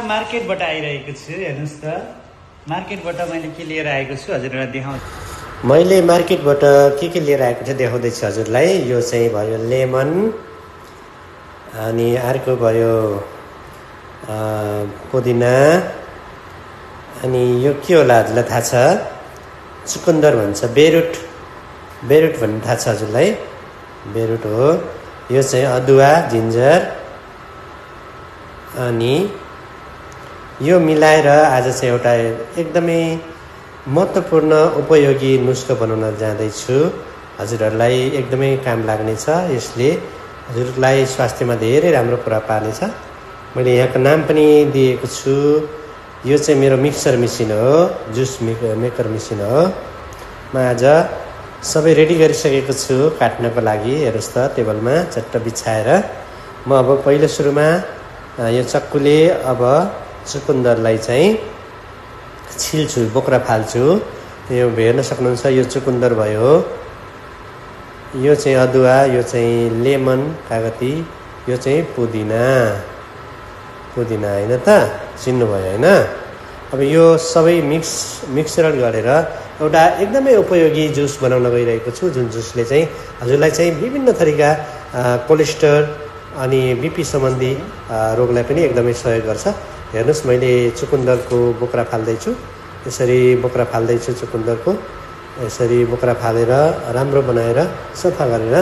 मार्केटबाट आइरहेको छु। हेर्नुहोस् त, मार्केटबाट मैले के लिएर आएको छु हजुरलाई देखाउँछु। मैले मार्केटबाट के लिएर आएको छु देखाउँदैछु हजुरलाई। यो चाहिँ भयो लेमन, अनि अर्को भयो पुदिना, अनि यो के होला हजुरलाई थाहा छ? चुकुन्दर भन्छ, बेरुट भन्ने थाहा छ हजुरलाई? बेरुट हो। यो चाहिँ अदुवा, जिन्जर, अनि यो मिलाएर आज चाहिँ एउटा एकदमै महत्त्वपूर्ण उपयोगी नुस्खा बनाउन जाँदैछु। हजुरहरूलाई एकदमै काम लाग्नेछ। यसले हजुरलाई स्वास्थ्यमा धेरै राम्रो प्रभाव पार्नेछ। मैले यहाँको नाम पनि दिएको छु। यो चाहिँ मेरो मिक्सर मेसिन हो, जुस मेकर मेसिन हो। म आज सबै रेडी गरिसकेको छु काट्नको लागि। हेर्नुहोस् त, टेबलमा चट्ट बिछाएर म अब पहिलो सुरुमा यो चक्कुले अब चुकुन्दरलाई चाहिँ छिल्छु, बोक्रा फाल्छु। यो हेर्न सक्नुहुन्छ, यो चुकुन्दर भयो, यो चाहिँ अदुवा, यो चाहिँ लेमन कागती, यो चाहिँ पुदिना होइन त? चिन्नुभयो होइन? अब यो सबै मिक्सर गरेर एउटा एकदमै उपयोगी जुस बनाउन गइरहेको छु, जुन जुसले चाहिँ हजुरलाई चाहिँ विभिन्न थरीका कोलेस्ट्रोल अनि बिपी सम्बन्धी रोगलाई पनि एकदमै सहयोग गर्छ। हेर्नुहोस्, मैले चुकुन्दरको बोक्रा फाल्दैछु। यसरी बोक्रा फाल्दैछु चुकुन्दरको। यसरी बोक्रा फालेर राम्रो बनाएर सफा गरेर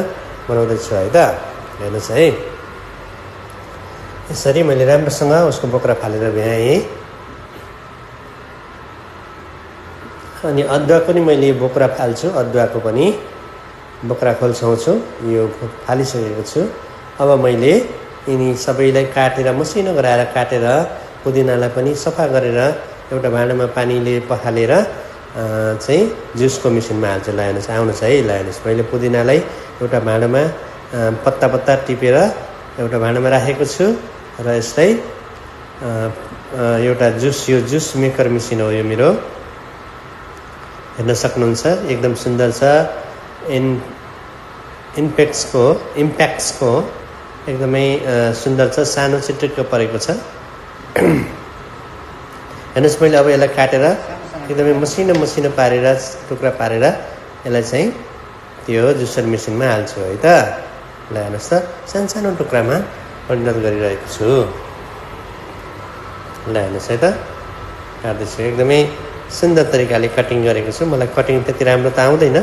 बनाउँदैछु है त। हेर्नुहोस् है, यसरी मैले राम्रोसँग उसको बोक्रा फालेर भ्याएँ। अनि अदुवा पनि मैले बोक्रा फाल्छु, अदुवाको पनि बोक्रा खोल्छाउँछु। यो फालिसकेको छु। अब मैले यिनी सबैलाई काटेर मसिनो गराएर काटेर पुदिनालाई पनि सफा गरेर एउटा भाँडामा पानीले पखालेर चाहिँ जुसको मेसिनमा हाल्छु। ल हेर्नुहोस्, आउनुहोस् है। ल हेर्नुहोस्, मैले पुदिनालाई एउटा भाँडामा पत्ता टिपेर एउटा भाँडामा राखेको छु र यसलाई एउटा यो जुस मेकर मेसिन हो यो मेरो। हेर्न सक्नुहुन्छ, एकदम सुन्दर छ। इम्प्याक्ट्सको एकदमै सुन्दर छ, सानो चिट्टिक्क परेको छ। हेर्नुहोस्, मैले अब यसलाई काटेर एकदमै मसिनो पारेर टुक्रा पारेर यसलाई चाहिँ त्यो जुसर मेसिनमा हाल्छु है त। ल हेर्नुहोस् त, सानो टुक्रामा परिणत गरिरहेको छु। ल हेर्नुहोस् है त, काट्दैछु। एकदमै सुन्दर तरिकाले कटिङ गरेको छु। मलाई कटिङ त्यति राम्रो त आउँदैन,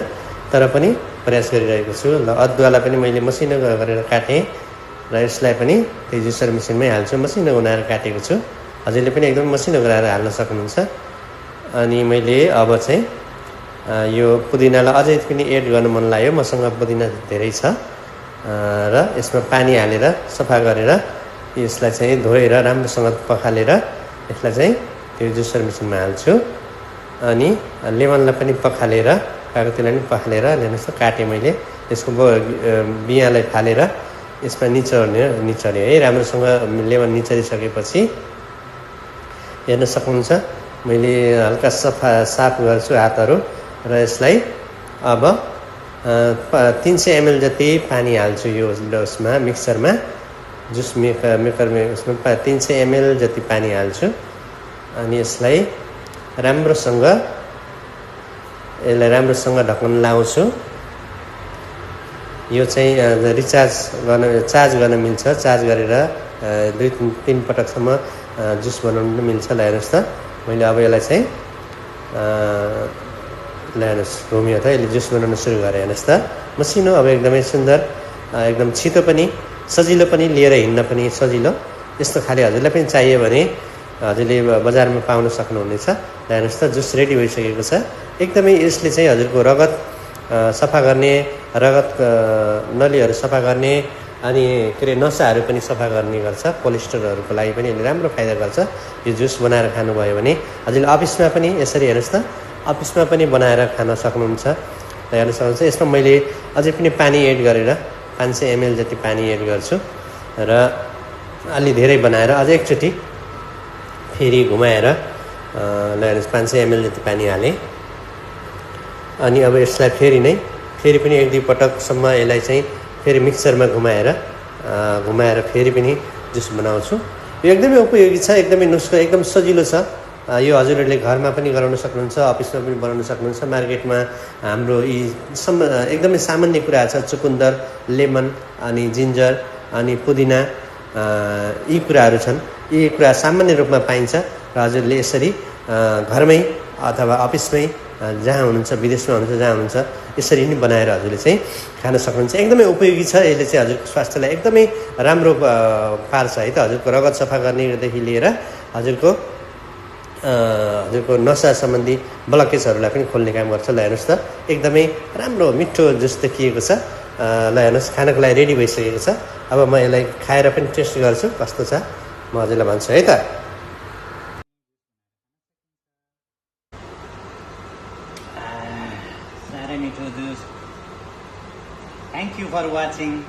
तर पनि प्रयास गरिरहेको छु। ल अदुवालाई पनि मैले मसिनो गरेर काटेँ र यसलाई पनि त्यही जुसर मेसिनमै हाल्छु। मसिनो बनाएर काटेको छु। हजुरले पनि एकदम मसिनो गराएर हाल्न सक्नुहुन्छ। अनि मैले अब चाहिँ यो पुदिनालाई अझै पनि एड गर्नु मन लाग्यो। मसँग पुदिना धेरै छ र यसमा पानी हालेर सफा गरेर यसलाई चाहिँ धोएर राम्रोसँग पखालेर यसलाई चाहिँ त्यो जुसर मेसिनमा हाल्छु। अनि लेमनलाई पनि पखालेर, कागतीलाई पनि पखालेर हेर्नुहोस् त काटेँ मैले। यसको बियालाई फालेर यसमा निचोर्ने है। राम्रोसँग लेमन निचोरिसकेपछि हेर्न सक्नुहुन्छ, मैले हल्का साफ गर्छु हातहरू र यसलाई अब 300 ml जति पानी हाल्छु यो उसमा मिक्सरमा, जुस मेकरमा उसमा 300 ml जति पानी हाल्छु। अनि यसलाई राम्रोसँग ढक्कन लाउँछु। यो चाहिँ चार्ज गर्न मिल्छ। चार्ज गरेर 2-3 पटकसम्म जुस बनाउनु पनि मिल्छ। ल हेर्नुहोस् त, मैले अब यसलाई चाहिँ ल हेर्नुहोस् घुमियो त, यसले जुस बनाउन सुरु गरेँ। हेर्नुहोस् त, मसिनो, अब एकदमै सुन्दर, एकदम छिटो पनि, सजिलो पनि, लिएर हिँड्न पनि सजिलो। यस्तो खाले हजुरलाई पनि चाहियो भने हजुरले बजारमा पाउन सक्नुहुनेछ। ल हेर्नुहोस् त, जुस रेडी भइसकेको छ। एकदमै यसले चाहिँ हजुरको रगत सफा गर्ने, रगत नलीहरू सफा गर्ने, अनि के अरे नसाहरू पनि सफा गर्ने गर्छ। कोलेस्ट्रोलहरूको लागि पनि यसले राम्रो फाइदा गर्छ। यो जुस बनाएर खानुभयो भने हजुरले अफिसमा पनि यसरी हेर्नुहोस् त, अफिसमा पनि बनाएर खान सक्नुहुन्छ। र हेर्न सक्नुहुन्छ, यसमा मैले अझै पनि पानी एड गरेर 500 ml जति पानी एड गर्छु र अलि धेरै बनाएर अझै एकचोटि फेरि घुमाएर ल हेर्नुहोस् 500 ml जति पानी हालेँ। अनि अब यसलाई फेरि पनि 1-2 पटकसम्म यसलाई चाहिँ फेरि मिक्सरमा घुमाएर फेरि पनि जुस बनाउँछु। यो एकदमै उपयोगी छ, एकदमै नुस्खा एकदम सजिलो छ। यो हजुरहरूले घरमा पनि गराउन सक्नुहुन्छ, अफिसमा पनि बनाउन सक्नुहुन्छ। मार्केटमा हाम्रो यी एकदमै सामान्य कुरा छ, चुकुन्दर, लेमन अनि जिन्जर अनि पुदिना, यी कुराहरू छन्। यी कुरा सामान्य रूपमा पाइन्छ र हजुरले यसरी घरमै अथवा अफिसमै जहाँ हुनुहुन्छ, विदेशमा हुनुहुन्छ, जहाँ हुनुहुन्छ, यसरी नै बनाएर हजुरले चाहिँ खान सक्नुहुन्छ। एकदमै उपयोगी छ। यसले चाहिँ हजुरको स्वास्थ्यलाई एकदमै राम्रो पार्छ है त। हजुरको रगत सफा गर्नेदेखि लिएर हजुरको नसा सम्बन्धी ब्लकेजहरूलाई पनि खोल्ने काम गर्छ। ल हेर्नुहोस् त, एकदमै राम्रो मिठो जुस देखिएको छ। ल हेर्नुहोस्, खानको लागि रेडी भइसकेको छ। अब म यसलाई खाएर पनि टेस्ट गर्छु कस्तो छ, म हजुरलाई भन्छु है त। साह्रै मिठो juice. Thank you for watching.